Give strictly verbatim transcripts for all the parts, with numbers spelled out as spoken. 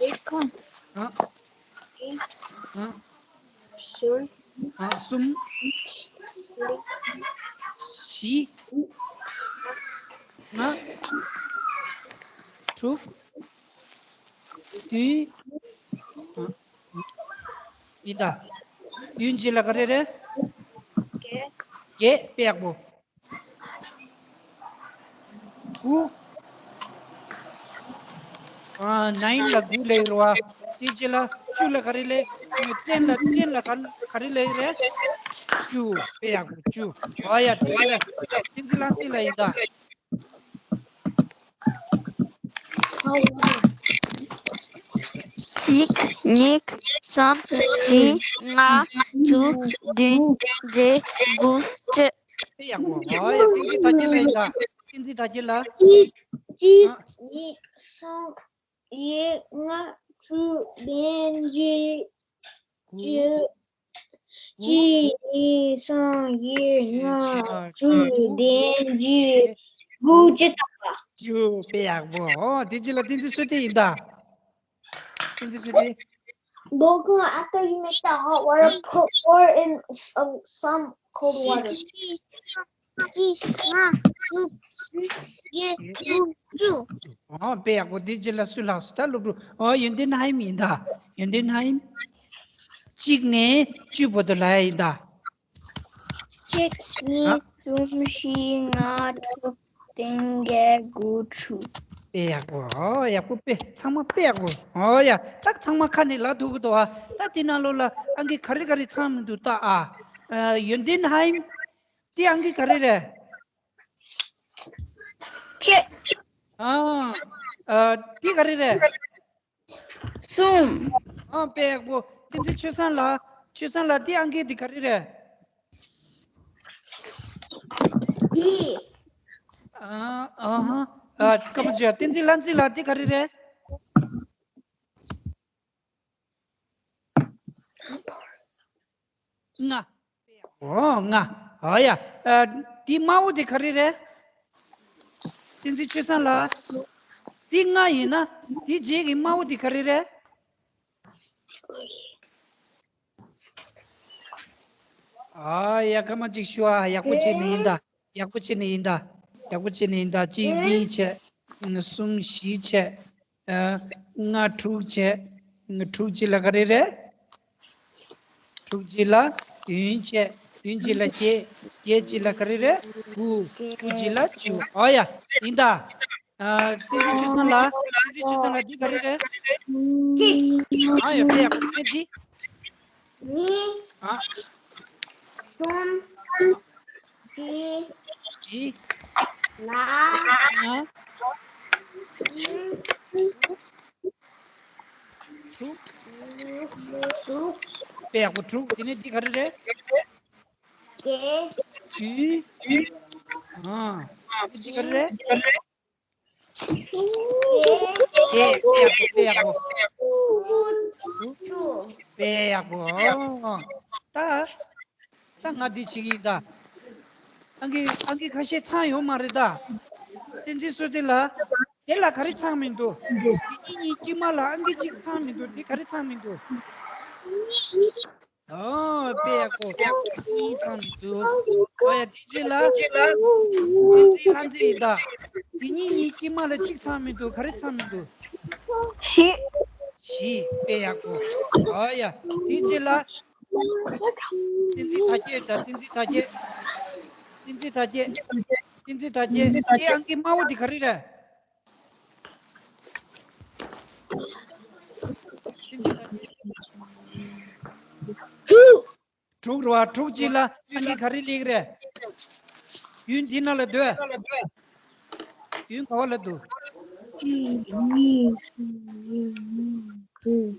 གཅིག་ཨ། གཉིས། ཨ། གསུམ། ཨ། གསུམ། བཞི། ལྔ། དྲུག་བདུན། ཨ། ཡིན་ད། བདུན་གཅིག་ལ་ག་རེ་རེད། བརྒྱད། བརྒྱད། དཔེ་ཡག་པོ། དགུ། ཨ། ནའིན་ལ་དགུ་ལབ་རེད་བ། དེ་རྗེས་ལ་བཅུ་ལ་ག་རེ་ལབ། ཊེན་ལ། ཊེན་ལ་ག་ག་རེ་ལབ་རེད། བཅུ། དཔེ་ཡག་པོ། བཅུ། ཨ་ཡ། དེ་རྗེས་ལ་བསྟན་འཛིན་ལྷ་འཛིན་ལ་ཡིན་ད། གཅིག་གཉིས། གསུམ། བཞི། ལྔ། དྲུག་བདུན། བརྒྱད། དགུ། བཅུ། དཔེ་ཡག་པོ། ཨ་ཡ། བསྟན་འཛིན་དར་རྒྱས་ལ་ཡིན་ད། བསྟན་འཛིན་དར་རྒྱས་ལ། གཅིག་གཅིག་ཨ། གཉིས། གསུམ། བཞི། ལྔ། དྲུག་བདུན། བརྒྱད། དགུ། བཅུ། དགུ། གཅིག་གཉིས། གསུམ། བཞི། ལྔ། དྲུག་བདུན། བརྒྱད། དགུ། བཅུ་ཐམ་པ། བཅུ། དཔེ་ཡག་པོ། ཨོ། དེ་རྗེས་ལ་བསྟན་འཛིན་བསོད་བདེ་ཡིན་ད། བསྟན་འཛིན་བསོད་བདེ། Bokun, after you make the hot water, put water in some, some cold water. གཅིག་གཉིས། གསུམ། བཞི། ལྔ། དྲུག་བདུན། བརྒྱད། དགུ། བཅུ། ཨོ། དཔེ་ཡག་པོ། དེ་རྗེས་ལ་སུ་ལྷག་སོང་ད། སློབ་ཕྲུག་ཨོ། ཡོན་ཏན་ཧའིམ་ཡིན་ད། ཡོན་ཏན་ཧའིམ། གཅིག་ནས་བཅུ་བར་དུ་ལབ་ཡ་ཡིན་ད། གཅིག་གཉིས། གསུམ། བཞི། ལྔ། དྲུག་བདུན། བརྒྱད། དགུ། དྲུག་དཔེ་ཡག་པོ། ཨོ། ཡག་པོ་དཔེ། ཚང་མ་དཔེ་ཡག་པོ། ཨོ་ཡ། ད་ཚང་མ་ཁ་ནས་ལབ་ཐུབ་ཀྱི་འདུག་ཨ། ད་དེ་ནང་ལོགས་ལ་ཨང་ཀི་ག་རེ་ག་རེ་ཚང་མི་འདུག་ལྟ་ཨ། ཨ། ཡོན་ཏན་ཧའིམ། དེ་ཨང་ཀི་ག་རེ་རེད། ཁྱེད། ཨ། ཨ། དེ་ག་རེ་རེད། གསུམ། ཨ། དཔེ་ཡག་པོ། བསྟན་འཛིན་ཆོས་བཟང་ལགས། ཆོས་བཟང་ལགས། དེ་ཨང་ཀི་དེ་ག་རེ་རེད། བཞི། ཨ། ཨ་ཧ། ཨ། སྐར་མ་བཅུ། བསྟན་འཛིན་ལྷ་འཛིན་ལགས། དེ་ག་རེ་རེད། ལྔ། ཨོ། ལྔ། ཨོ་ཡ། ཨ། འདི་དམར་པོ་དེ་ག་རེ་རེད། བསྟན་འཛིན་ཆོས་བཟང་ལགས། འདི་ལྔ་ཡིན་ན། འདི་རྗེས་ཀྱི་དམར་པོ་དེ་ག་རེ་རེད། ཨ་ཡ། སྐར་མ་གཅིག་ཞུ་ཨ། ཡག་པོ་བྱས་ནས་ཡིན་ད། ཡག་པོ་བྱས་ནས་ཡིན་ད། ཡག་པོ་བྱས་ནས་ཡིན་ད། གཅིག་གཉིས་བྱས། གསུམ་བཞི་བྱས། ཨ། ལྔ་དྲུག་བྱས། དྲུག་གཅིག་ལ་ག་རེ་རེད། དྲུག་གཅིག་ལ་བདུན་བྱས། བདུན་གཅིག་ལ་བརྒྱད། བརྒྱད་གཅིག་ལ་ག་རེ་རེད། དགུ། དགུ་གཅིག་ལ་བཅུ། ཨོ་ཡ། ཡིན་ད། ཨ། བསྟན་འཛིན་ཆོས་བཟང་ལགས། བསྟན་འཛིན་ཆོས་བཟང་ལགས། འདི་ག་རེ་རེད། ཨ་ཡ། དཔེ་ཡག་པོ། འདི། གཉིས། ཨ། གསུམ། བཞི། བཞི། ལྔ། ལྔ། དྲུག་དྲུག་དྲུག་དཔེ་ཡག་པོ། དྲུག་དེ་ནས་འདི་ག་རེ་རེད། བརྒྱད། བདུན། ཨ། འདི་ག་རེ་རེད། བརྒྱད། དཔེ་ཡག་པོ། དཔེ་ཡག་པོ། དྲུག་དྲུག་དཔེ་ཡག་པོ། ཨོ། ད། ད་ང་འདི་བྱེད་ཀྱི་ཡིན་ད། ཨང་ཀི། ཨང་ཀི་ཁ་ཤས་ཚང་ཡོད་མ་རེད་ད། བསྟན་འཛིན་བསོད་བདེ་ལགས། དེ་ལ་ག་རེ་ཚང་མི་འདུག་དེ་གཉིས་གཉིས་དཀྱིལ་མ་ལ་ཨང་ཀི་གཅིག་ཚང་མི་འདུག་དེ་ག་རེ་ཚང་མི་འདུག་ཨོ། དཔེ་ཡག་པོ། གཉིས་ཚང་མི་འདུག་ཨོ་ཡ། དེ་རྗེས་ལ། བསྟན་འཛིན་ལྷ་འཛིན་ཡིན་ད། དེ་གཉིས་གཉིས་དཀྱིལ་མ་ལ་གཅིག་ཚང་མི་འདུག་ག་རེ་ཚང་མི་འདུག་བཞི། བཞི། དཔེ་ཡག་པོ། ཨོ་ཡ། དེ་རྗེས་ལ། བསྟན་འཛིན་དར་རྒྱས་ད། བསྟན་འཛིན་དར་རྒྱས། བསྟན་འཛིན་དར་རྒྱས། བསྟན་འཛིན་དར་རྒྱས། དེ་ཨང་ཀི་དམར་པོ་དེ་ག་རེ་རེད། བསྟན་འཛིན་དར་རྒྱས། དྲུག་དྲུག་རེད་བ། དྲུག་གཅིག་ལ་ཨང་ཀི་ག་རེ་སླེབས་རེད། བདུན་འདི་ནང་ལ་འདུག་བདུན་ག་བ་ལ་འདུག་གཅིག་གཉིས། གསུམ། བཞི། ལྔ། དྲུག་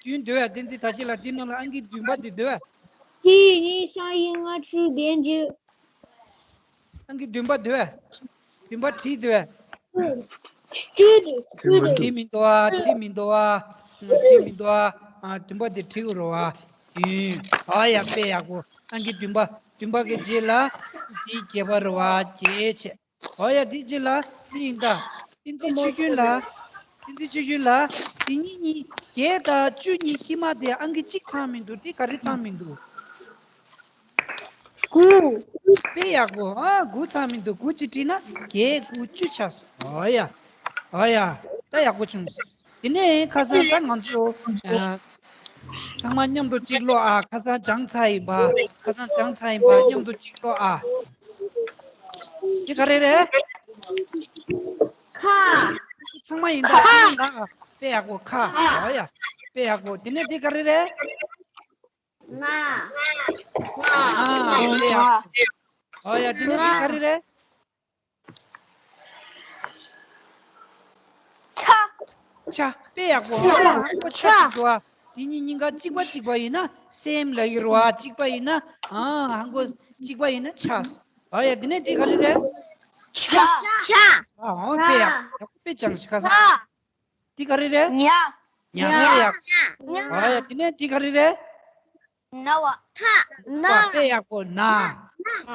བདུན་འདུག་བ། བསྟན་འཛིན་དར་རྒྱས་ལགས། འདི་ནང་ལ་ཨང་ཀི་བདུན་པ་འདི་འདུག་བ། གཅིག་གཉིས། གསུམ། བཞི། ལྔ། དྲུག་བདུན་བརྒྱད། ཨང་ཀི་བདུན་པ་འདུག་བ། བདུན་པ་བྲིས་འདུག་བ། བྲིས་འདུག་བྲིས་འདུག་བྲིས་མི་འདུག་བ། བྲིས་མི་འདུག་བ། བྲིས་མི་འདུག་བ། ཨ། བདུན་པ་འདི་བྲིས་དགོས་རེད་བ། བདུན། ཨ་ཡ། དཔེ་ཡག་པོ། ཨང་ཀི་བདུན་པ། བདུན་པ་གི་རྗེས་ལ་འདི་བརྒྱད་པ་རེད་བ། བརྒྱད་བྱས། ཨོ་ཡ། དེ་རྗེས་ལ་དེ་ཡིན་ད། བསྟན་འཛིན་ཆོས་རྒྱུན་ལགས། བསྟན་འཛིན་ཆོས་རྒྱུན་ལགས། དེ་གཉིས་གཉིས་བརྒྱད་དང་བཅུ་གཉིས་དཀྱིལ་མ་དེ་ཨང་ཀི་གཅིག་ཚང་མི་འདུག་དེ་ག་རེ་ཚང་མི་འདུག་དགུ། དཔེ་ཡག་པོ། ཨ། དགུ་ཚང་མི་འདུག་དགུ་གཅིག་བྲིས་ན་བརྒྱད་དགུ་བཅུ་ཆགས་སོང་། ཨོ་ཡ། ཨོ་ཡ། ད་ཡག་པོ་བྱུང་སོང་། དེ་ནས་ཁ་སང་ད་ང་ཚོ་ཨ། ཚང་མ་མཉམ་དུ་གཅིག་ཀློག་ཨ། ཁ་སང་སྦྱངས་ཚར་ཡིན་པ། ཁ་སང་སྦྱངས་ཚར་ཡིན་པ། མཉམ་དུ་གཅིག་ཀློག་ཨ། དེ་ག་རེ་རེད། ཁ། ཚང་མ་ཡིན་ད། ཁ། དཔེ་ཡག་པོ། ཁ། ཨོ་ཡ། དཔེ་ཡག་པོ། དེ་ནས་དེ་ག་རེ་རེད། ང་། ཨ། དཔེ་ཡག་པོ། ཨོ་ཡ། དེ་ནས་དེ་ག་རེ་རེད། ཆ། ཆ། དཔེ་ཡག་པོ། ཨ། ཧང་གོ་ཆ་ཆ་ཞིག་འདུག་ཨ། དེ་གཉིས་གཉིས་ཀ་གཅིག་པ་གཅིག་པ་ཡིན་ན་སེམ་ལབ་ཀྱི་རེད་བ། གཅིག་པ་ཡིན་ན། ཨ། ཧང་གོ་གཅིག་པ་ཡིན་ན་ཆ། ཨོ་ཡ། དེ་ནས་དེ་ག་རེ་རེད། ཆ། ཆ། ཨ། ཨོ། དཔེ་ཡག་པོ། དཔེ་ཅང་ཞིག་ཁ་སང་། ཆ། དེ་ག་རེ་རེད། ཉ། ཉ། དཔེ་ཡག་པོ། ཨོ་ཡ། དེ་ནས་དེ་ག་རེ་རེད། ན་བ། ཐ། ན། བ། དཔེ་ཡག་པོ། ན།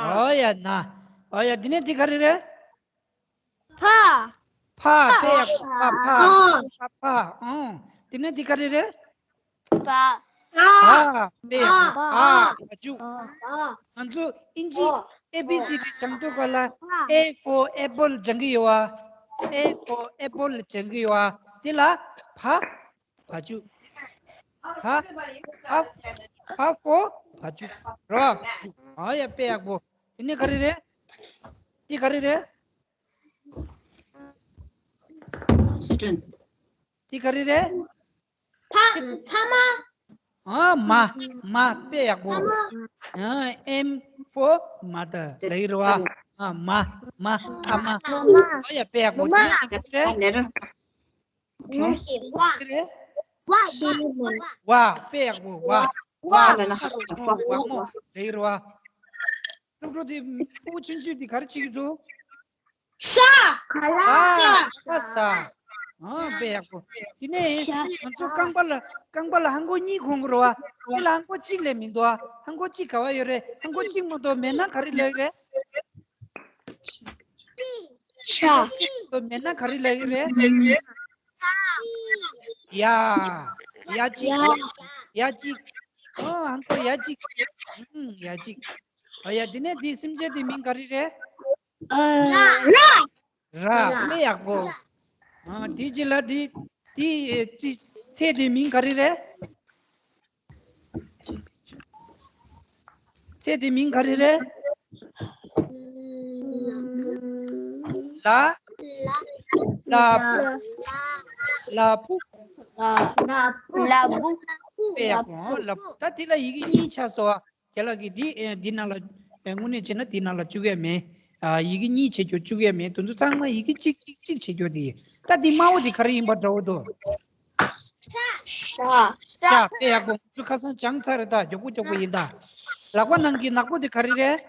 ཨོ་ཡ། ན། ཨོ་ཡ། དེ་ནས་དེ་ག་རེ་རེད། ཕ། ཕ། དཔེ་ཡག་པོ། ཕ། ཕ། ཕ། ཕ། ཨོ། དེ་ནས་དེ་ག་རེ་རེད། པ། པ། དཔེ་ཡག་པོ། པ། བ་ཕྱུགས། ང་ཚོ་ཨིན་ཇི་A B C D སྦྱང་དུས་སྐབས་ལ། A for apple སྦྱང་གི་ཡོད་བ། A for apple སྦྱང་གི་ཡོད་བ། དེ་ལ་བ། བ་ཕྱུགས། བ། བ། བ་for བ་ཕྱུགས། ར། བ་ཕྱུགས། ཨ་ཡ། དཔེ་ཡག་པོ། དེ་ནས་ག་རེ་རེད། དེ་ག་རེ་རེད། སི་ཁྲོན། དེ་ག་རེ་རེད། ཕ། ཕ་མ། ཨ། མ། མ། དཔེ་ཡག་པོ། ཨ། M for mother ལབ་ཀྱི་རེད་བ། ཨ། མ། མ། ཕ་མ། ཨ་ཡ། དཔེ་ཡག་པོ། དེ་ནས་དེ་ག་རེ་རེད། ལེ་ཊར། ཨོ་ཁེ། བ། དེ་རེད། བ། ཤེས་མ། བ། དཔེ་ཡག་པོ། བ། བ། ལ་ལ་ཧ་ཧ་ཧ་ཧ། བ་མོ་ལབ་ཀྱི་རེད་བ། སློབ་ཕྲུག་དེ་སྤུ་གུ་ཆུང་ཆུང་དེ་ག་རེ་བྱེད་ཀྱི་འདུག་ས། ག་ལ། ས། ས། ས། ཨ། དཔེ་ཡག་པོ། དེ་ནས་ང་ཚོ་རྐང་པ་ལ། རྐང་པ་ལ་ཧང་གོ་གཉིས་གོན་གྱི་རེད་བ། དེ་ལ་ཧང་གོ་གཅིག་ལས་མི་འདུག་ཨ། ཧང་གོ་གཅིག་ག་བ་ཡོད་རེད། ཧང་གོ་གཅིག་མ་གཏོགས་མེད་ན་ག་རེ་ལབ་ཀྱི་རེད། ཤ། མེད་ན་ག་རེ་ལབ་ཀྱི་རེད། ཡ། ཡ་གཅིག་ཡ་གཅིག་ཨོ། ཧང་གོ་ཡ་གཅིག་ཨུམ། ཡ་གཅིག་ཨོ་ཡ། དེ་ནས་དེ་སེམས་ཅན་དེ་མིང་ག་རེ་རེད། ར། དཔེ་ཡག་པོ། ཨ། དེ་རྗེས་ལ་དེ། དེ་ཚེ་དེ་མིང་ག་རེ་རེད། ཚེ་དེ་མིང་ག་རེ་རེད། ལ། ལ་ཕུག་ལ་ཕུག་ལ་བུ། དཔེ་ཡག་པོ། ལ་ཕུག་ད་དེ་ལ་ཡི་གེ་གཉིས་ཆགས་སོང་། རྒན་ལགས་ཀྱིས་འདི། ཨེ། འདི་ནང་ལ། ཨེ། དངོས་གནས་བྱས་ན་འདི་ནང་ལ་བཅུག་ཡ་མེད། ཨ། ཡི་གེ་གཉིས་བྱེད་རྒྱུ་བཅུག་ཡ་མེད། དེ་ཚོ་ཚང་མ་ཡི་གེ་གཅིག་གཅིག་གཅིག་བྱེད་རྒྱུ་དེ་ཡིན། ད་འདི་དམར་པོ་འདི་ག་རེ་ཡིན་པ་འདྲ་བོ་འདུག་ཤ། དཔེ་ཡག་པོ། ང་ཚོ་ཁ་སང་སྦྱངས་ཚར་རེད་ད། མགྱོགས་པོ་མགྱོགས་པོ་ཡིན་ད། ལག་པ་ནང་གི་ནག་པོ་འདི་ག་རེ་རེད།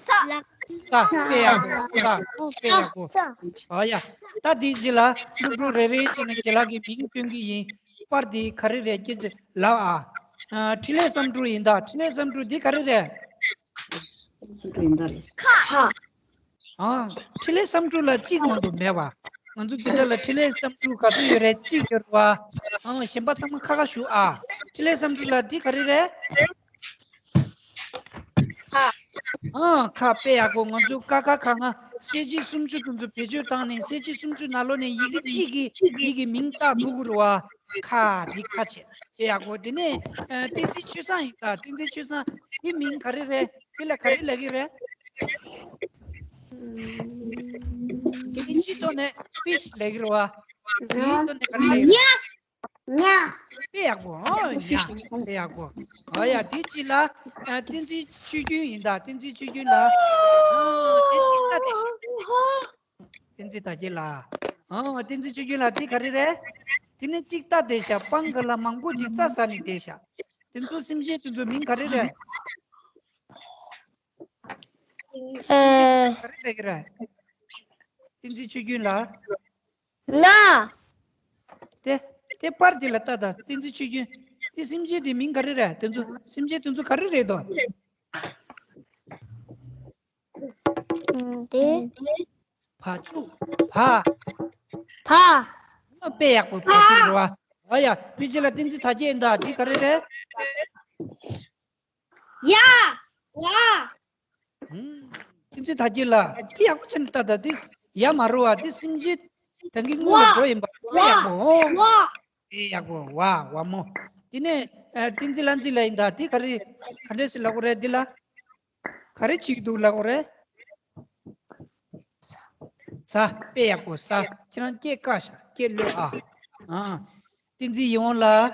ས། ས། དཔེ་ཡག་པོ། ས། ཨོ། དཔེ་ཡག་པོ། ཨོ་ཡ། ད་འདི་རྗེས་ལ་སློབ་ཕྲུག་རེ་རེ་བྱས་ནས་རྒན་ལགས་ཀྱི་མིང་སྟོན་གྱི་ཡིན། པར་འདི་ག་རེ་རེད། སྐད་ཆ་ལབ་ཨ། ཨ། འཕྲིན་ལས་བསམ་གྲུབ་ཡིན་ད། འཕྲིན་ལས་བསམ་གྲུབ་འདི་ག་རེ་རེད། སུ་འགྲོ་ཡིན་ད་རེད། ཁ། ཨ། འཕྲིན་ལས་བསམ་གྲུབ་ལ་གཅིག་མ་གཏོགས་མེད་པ། ང་ཚོ་འཛིན་གྲྭ་ལ་འཕྲིན་ལས་བསམ་གྲུབ་ག་ཚོད་ཡོད་རེད། གཅིག་ཡོད་རེད་བ། ཨ། གཞན་པ་ཚང་མ་ཁ་ཁ་ཞུ་ཨ། འཕྲིན་ལས་བསམ་གྲུབ་ལ་འདི་ག་རེ་རེད། ཁ། ཨ། ཁ། དཔེ་ཡག་པོ། ང་ཚོ་ཀ་ཁ་ག་ང་གསལ་བྱེད་སུམ་ཅུ་དེ་ཚོ་བེད་སྤྱོད་བཏང་ནས། གསལ་བྱེད་སུམ་ཅུ་ནང་ལོགས་ནས་ཡི་གེ་གཅིག་གི་ཡི་གེ་མིང་བཏགས་ཐུབ་ཀྱི་རེད་བ། ཁ། འདི་ཁ་བྱས། དཔེ་ཡག་པོ། དེ་ནས། ཨ། བསྟན་འཛིན་ཆོས་བཟང་ཡིན་ད། བསྟན་འཛིན་ཆོས་བཟང་། འདི་མིང་ག་རེ་རེད། འདི་ལ་ག་རེ་ལབ་ཀྱི་རེད། འདི་སྤྱིའི་ཐོག་ནས་ཕིཤ་ལབ་ཀྱི་རེད་བ། འདིའི་ཐོག་ནས་ག་རེ་ལབ་ཀྱི་རེད། ཉ། དཔེ་ཡག་པོ། ཨོ་ཡ། དཔེ་ཡག་པོ། ཨོ་ཡ། དེ་རྗེས་ལ། ཨ། བསྟན་འཛིན་ཆོས་སྐྱོང་ཡིན་ད། བསྟན་འཛིན་ཆོས་སྐྱོང་ལགས། ཨ། དེ་གཅིག་ལྟ་དེ་ཤ། བསྟན་འཛིན་དར་རྒྱས་ལགས། ཨ། བསྟན་འཛིན་ཆོས་སྐྱོང་ལགས། དེ་ག་རེ་རེད། དེ་ནས་གཅིག་ལྟ་དེ་ཤ། སྤང་ཁ་ལ་མང་པོ་ཅིག་རྩྭ་ཟ་ནས་བསྡད་ཤག་དེ་ཚོ་སེམས་ཅན་དེ་ཚོ་མིང་ག་རེ་རེད། སེམས་ཅན་ག་རེ་ཟེར་གྱི་རེད། བསྟན་འཛིན་ཆོས་སྐྱོང་ལགས། ལ། དེ། དེ་པར་དེ་ལ་ལྟ་དང་། བསྟན་འཛིན་ཆོས་སྐྱོང་། དེ་སེམས་ཅན་དེ་མིང་ག་རེ་རེད། དེ་ཚོ་སེམས་ཅན་དེ་ཚོ་ག་རེ་རེད་དོ། དེ། བ་ཕྱུགས། བ། བ། ཨ། དཔེ་ཡག་པོ་གོ་སོང་རེད་བ། ཨ་ཡ། དེ་རྗེས་ལ་བསྟན་འཛིན་དར་རྒྱས་ཡིན་ད། འདི་ག་རེ་རེད། ཡ། ཝ། ཧུམ། བསྟན་འཛིན་དར་རྒྱས་ལགས། འདི་ཡག་པོ་བྱས་ནས་ལྟ་ད། འདི་ཡ་མ་རེད་བ། འདི་སེམས་ཅན་ད་གིན་སྔོན་ལ་འགྲོ་ཡིན་པ། ཝ་ཡག་པོ། ཝ། ཨེ་ཡག་པོ། ཝ། ཝ་མོ། དེ་ནས་ཨ། བསྟན་འཛིན་ལྷ་འཛིན་ལགས་ཡིན་ད། དེ་ག་རེ་ག་འདྲས་སེ་ལབ་དགོས་རེད། འདི་ལ་ག་རེ་བྱེད་ཀྱི་འདུག་ལབ་དགོས་རེད། ཟ། དཔེ་ཡག་པོ་ཟ། ཁྱེད་རང་སྐད་བཀག་ཤག་སྐད་གློད་ཨ། ཨ། བསྟན་འཛིན་ཡིད་འོང་ལགས།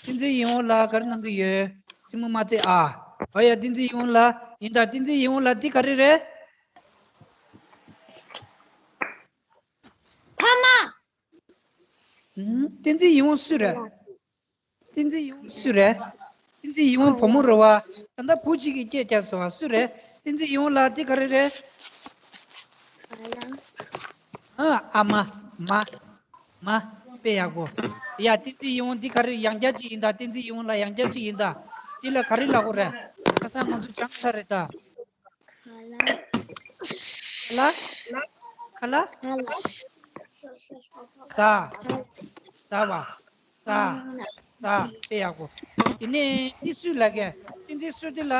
བསྟན་འཛིན་ཡིད་འོང་ལགས་ག་རེ་གནང་གི་ཡོད། རྩེད་མོ་མ་རྩེ་ཨ། ཨ་ཡ། བསྟན་འཛིན་ཡིད་འོང་ལགས་ཡིན་ད། བསྟན་འཛིན་ཡིད་འོང་ལགས། འདི་ག་རེ་རེད། ཕ་མ། ཨུམ། བསྟན་འཛིན་ཡིད་འོང་སུ་རེད། བསྟན་འཛིན་ཡིད་འོང་སུ་རེད། བསྟན་འཛིན་ཡིད་འོང་བུ་མོ་རེད་བ། ད་ལྟ་བུ་གཅིག་གིས་སྐད་རྒྱག་སོང་བ། སུ་རེད། བསྟན་འཛིན་ཡིད་འོང་ལགས། འདི་ག་རེ་རེད། ཨ། ཨ་མ། མ། མ། དཔེ་ཡག་པོ། ཡ། བསྟན་འཛིན་ཡིད་འོང་འདི་ག་རེ། ཡང་བསྐྱར་གཅིག་ཡིན་ད། བསྟན་འཛིན་ཡིད་འོང་ལགས་ཡང་བསྐྱར་གཅིག་ཡིན་ད། འདི་ལ་ག་རེ་ལབ་དགོས་རེད། ཁ་སང་ང་ཚོ་སྦྱངས་ཚར་རེད་ད། ཁ་ལག་ཁ་ལག་ཟ། ཟ་བ། ཟ། ཟ། དཔེ་ཡག་པོ། དེ་ནས་འདི་སུས་ལབ་ཀྱི། དེ་འདི་སུ། འདི་ལ།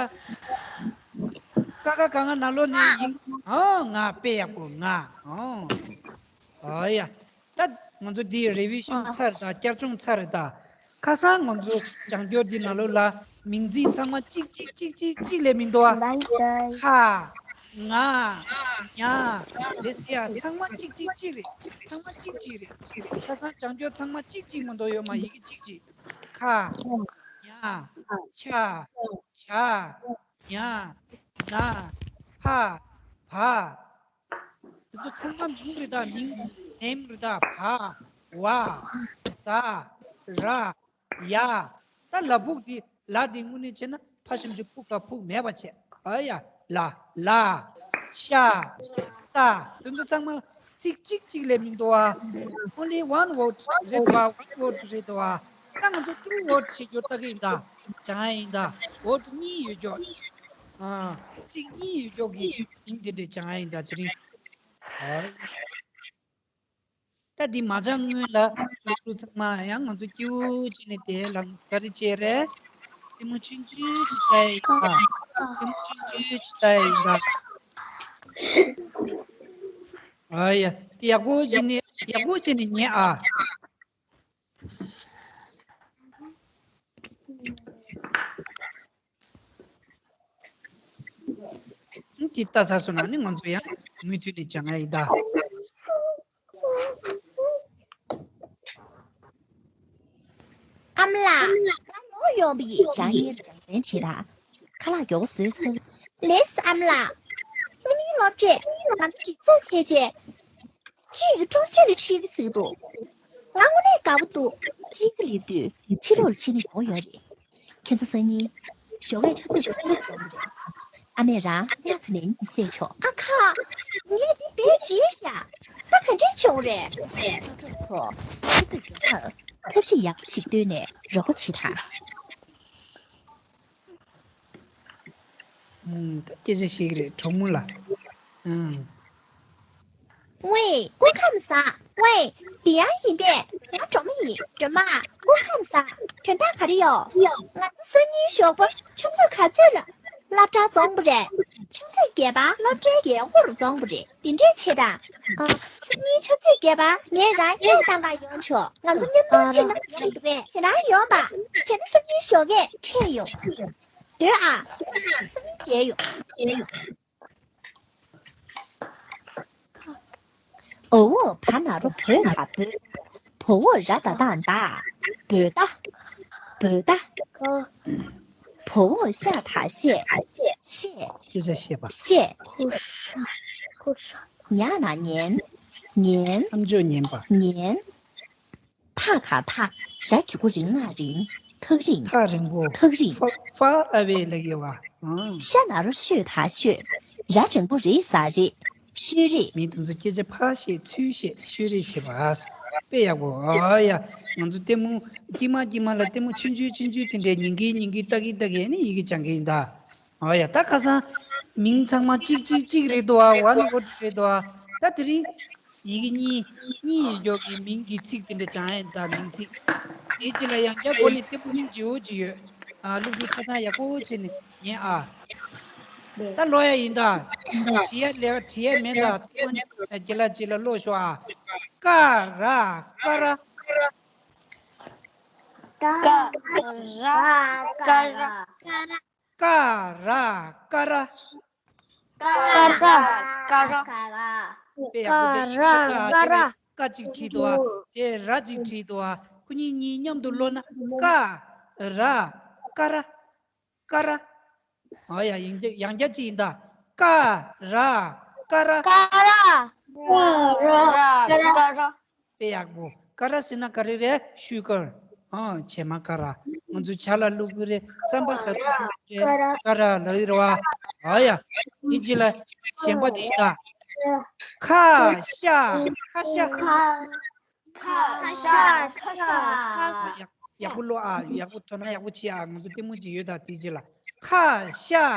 ཀ་ཁ་ག་ང་ན་ལོ་ནས་ཡིན། ཨོ། ང་། དཔེ་ཡག་པོ། ང་། ཨོ། ཨོ་ཡ། ད་ང་ཚོ་འདི་རེ་བི་ཤོན་ཚར་དང་བསྐྱར་སྦྱོང་ཚར་དང་། ཁ་སང་ང་ཚོ་སྦྱང་སྐྱོར་འདི་ནང་ལོགས་ལ་མིང་ཚིག་ཚང་མ་གཅིག་གཅིག་གཅིག་གཅིག་གཅིག་ལས་མི་འདུག་ཨ། ཁ། ང་། ཉ། ལེ་སི་ཡ། ཚང་མ་གཅིག་གཅིག་གཅིག་རེད། ཚང་མ་གཅིག་གཅིག་རེད། ཁ་སང་སྦྱང་སྐྱོར་ཚང་མ་གཅིག་གཅིག་མ་གཏོགས་ཡོད་མ། ཡི་གེ་གཅིག་གཅིག་ཁ། ཉ། ཆ། ཇ། ཉ། ན། ཕ། བ། དེ་ཚོ་ཚང་མ་མིང་རེད་ད། མིང་། name རེད་ད། བ། བ། ཟ། ར། ཡ། ད་ལ་ཕུག་དེ། ལ་དེ་དངོས་གནས་བྱས་ན་ཕ་ཞབས་ཀྱུ་ཕུ་ག་ཕུག་མེད་པ་བྱས། ཨ་ཡ། ལ། ལ། ཤ། ས། དེ་ཚོ་ཚང་མ་ཚིག་གཅིག་གཅིག་ལས་མི་འདུག་ཨ། Only one word རེད་འདུག་ཨ། one word རེད་འདུག་ཨ། ད་ང་ཚོ་two word བྱེད་རྒྱུ་ལྟ་གི་ཡིན་ད། སྦྱང་ཡ་ཡིན་ད། word གཉིས་ཡོད་རྒྱུ། ཨ། ཚིག་གཉིས་ཡོད་རྒྱུ་གི་མིང་དེ་འདྲ་སྦྱང་ཡ་ཡིན་ད། དེ་རིང་། ཨ། ད་འདི་མ་སྦྱང་སྔོན་ལ་ལུག་ལུག་ཚང་མ་ཡང་ང་ཚོ་སྐྱིད་པོ་བྱས་ནས་དེ་ལ་ག་རེ་བྱས་རེད། ལྟད་མོ་ཆུང་ཆུང་ཅིག་ལྟ་ཡ་ཡིན་ད། ལྟད་མོ་ཆུང་ཆུང་ཅིག་ལྟ་ཡ་ཡིན་ད། ཨ་ཡ། དེ་ཡག་པོ་བྱས་ནས་ཡག་པོ་བྱས་ནས་ཉན་ཨ། འདི་ལྟ་ཚར་སོང་ན་ནི་ང་ཚོ་ཡང་མུ་མཐུད་ནས་སྦྱང་ཡ་ཡིན་ད། ཨ་མ་ལགས། ང་ལོག་ཡོང་བ་ཡིན། རང་ཉིད་སྦྱང་ཚན་བྱེད་དང་། ཁ་ལག་མགྱོགས་པོ་བཟོས་ཚར། ལགས་སོ་ཨ་མ་ལགས། སང་ཉིན་སློབ་གྲྭས་ང་ཚོ་སྒྲིག་འཛུགས་བྱས་རྗེས། གཅིག་གིས་ཀྲུང་སེ་ལ་ཁྲིད་ཀྱི་ཟེར་འདུག་ང་དངོས་གནས་དགའ་པོ་འདུག་གཅིག་གིས་སླེབས་དུས་ཕྱི་ལོགས་ལ་ཕྱིན་ན་ཡག་པོ་ཡོད་རེད། ཁྱེད་ཚོ་སང་ཉིན་ཞོགས་ཀས་ཆུ་ཚོད་ག་ཚོད་འཛོམས་རེད། ཨ་མས་རང་སྔ་ཙམ་ནས་གཉིད་སད་ཆོག་ཨ་ཁ། ངས་འདི་བེད་སྤྱད་ཤག་ད་ག་འདྲས་བྱུང་རེད། སློབ་གྲོགས་ཚོ། ཆུ་ཚོད་བརྒྱད་པར་ཐབས་ཤེས་ཡག་པོ་ཞིག་བཏོན་ནས་རོགས་པ་བྱེད་དང་། ཨུམ། ད་སྐད་ཆ་བཤད་ཀྱི་རེད་གྲོགས་མོ་ལགས། ཨུམ། ཝེ། སྐུ་ཁམས་བཟང་། ཝེ། འདི་ཡང་ཡིན་པས། ང་སྒྲོལ་མ་ཡིན། སྒྲོལ་མ། སྐུ་ཁམས་བཟང་། དོན་དག་ག་རེ་ཡོད། ང་ཚོ་སང་ཉིན་ཞོགས་པ་ཆུ་ཚོད་ག་ཚོད་ལ་སློབ་གྲྭར་འཛོམས་པ་རེད། ཆུ་ཚོད་བརྒྱད་པར་སློབ་གྲྭའི་རྒྱལ་སྒོར་འཛོམས་པ་རེད། དེ་འདྲས་བྱེད་དང་། ཨ། སང་ཉིན་ཆུ་ཚོད་བརྒྱད་པར་ངས་རང་སྐད་བཏང་ག་ཡོང་ཆོག་ང་ཚོ་མཉམ་དུ་ཕྱིན་ན་ཡག་པོ་འདུག་པས། དེ་རང་ཡོང་པ། བྱས་ན་སང་ཉིན་ཞོགས་ཀས་འཕྲད་ཡོང་། སྡོད་ཨ། སང་ཉིན་མཇལ་ཡོང་། འོ་འོ་བ་ན་རོ་བོ་ད་བོད། བོ་འོ་ར་ད་བཏགས་མདའ། བོད་མདའ། བོད་མདའ། བོ་འོ་ཤ་ད་བཤད། བཤད། སྐད་ཆ་བཤད་པ། བཤད། ཉ་ན་ཉན། ཉན། ཨམ་ཅོག་ཉན་པ། ཉན། ཐ་ག་ཐག་ར་གི་གུ་རི་ང་རིང་། ཐག་རིང་། ཐག་རིང་པོ། ཐག་རིང་། ཧྥ་ཧྥ་ཨ་བེ་ལབ་ཡོད་པ། ཨང་། ཤ་ན་རོ་ཤོ་ད་ཤོད། ར་འགྲེང་བུ་རི་ས་རེད། ཤོད་རེད། མི་དེ་ཚོ་སྐད་ཆ་ཕར་བཤད་ཚུར་བཤད་ཤོད་རེས་བྱེད་པ། དཔེ་ཡག་པོ། ཨ་ཡ། ང་ཚོ་ལྟད་མོ་དཀྱིལ་མ་དཀྱིལ་མ་ལ་ལྟད་མོ་ཆུང་ཆུང་ཆུང་ཆུང་དེ་འདྲའི་ཉན་གིན་ཉན་གིན་ལྟ་གིན་ལྟ་གིན་ནི་ཡི་གེ་སྦྱང་གི་ཡིན་ད། ཨ་ཡ། ད་ཁ་སང་མིང་ཚང་མ་གཅིག་གཅིག་གཅིག་རེད་དོ་ཨ། ཝན་ཝར་ཌི་རེད་དོ་ཨ། ད་དེ་རིང་ ཡི་གེ་གཉིས། གཉིས་ཡོད་ཀྱི་མིང་གི་ཚིག་དེ་འདྲ་སྦྱང་ཡ་ཡིན་ད། མིང་ཚིག་དེའི་རྗེས་ལ་ཡང་བསྐྱར་སྒོ་ནས་ལྟད་མོ་སྙིང་རྗེ་བོ་ཅིག་ཡོད། ཨ། སློབ་ཕྲུག་ཆ་ཚང་ཡག་པོ་བྱས་ནས་ཉན་ཨ། ད་ཀློག་ཡ་ཡིན་ད། བྲིས་ཡ་ལས་ཀ་བྲིས་ཡ་མེད་ད། ཚང་མ་རྒན་ལགས་རྗེས་ལ་ཀློག་ཤོག་ཨ། ཀ་ར་ཀ་ར། ཀ་ར་ཀ་ར། ཀ་ར་ཀ་ར། ཀ་ར་ཀ་ར། དཔེ་ཡག་པོ་རེད། ཀ་ར་ཀ་ར། ཀ་གཅིག་བྲིས་འདུག་ཨ། དེ་ར་གཅིག་བྲིས་འདུག་ཨ། ཁོ་གཉིས་གཉིས་མཉམ་དུ་ཀློག་ན། ཀ་ར་ཀ་ར། ཀ་ར། ཨ་ཡ། ཡང་བསྐྱར་ཡང་བསྐྱར་གཅིག་ཡིན་ད། ཀ་ར་ཀ་ར། ཀ་ར་ཀ་ར། དཔེ་ཡག་པོ། ཀ་ར་ཟེར་ན་ག་རེ་རེད། ཤུ་གར། ཨ། བྱེ་མ་ཀ་ར། ང་ཚོ་ཇ་ལ་བླུག་གི་རེད། རྩམ་པ་ཟ་གི་རེད། ཀ་ར་ལབ་ཀྱི་རེད་བ། ཨ་ཡ། དེ་རྗེས་ལ་གཞན་པ་དེ་ཡིན་ད། ཁ་ཤ་ཁ་ཤ། ཁ་ཤ་ཁ་ཤ། ཡག་ཡག་པོ་ཀློག་ཨ། ཡག་པོ་དོ་སྣང་ཡག་པོ་བྱེད་ཨ། ང་ཚོ་ལྟད་མོ་ཅིག་ཡོད་ད། དེ་རྗེས་ལ་ཁ་ཤ་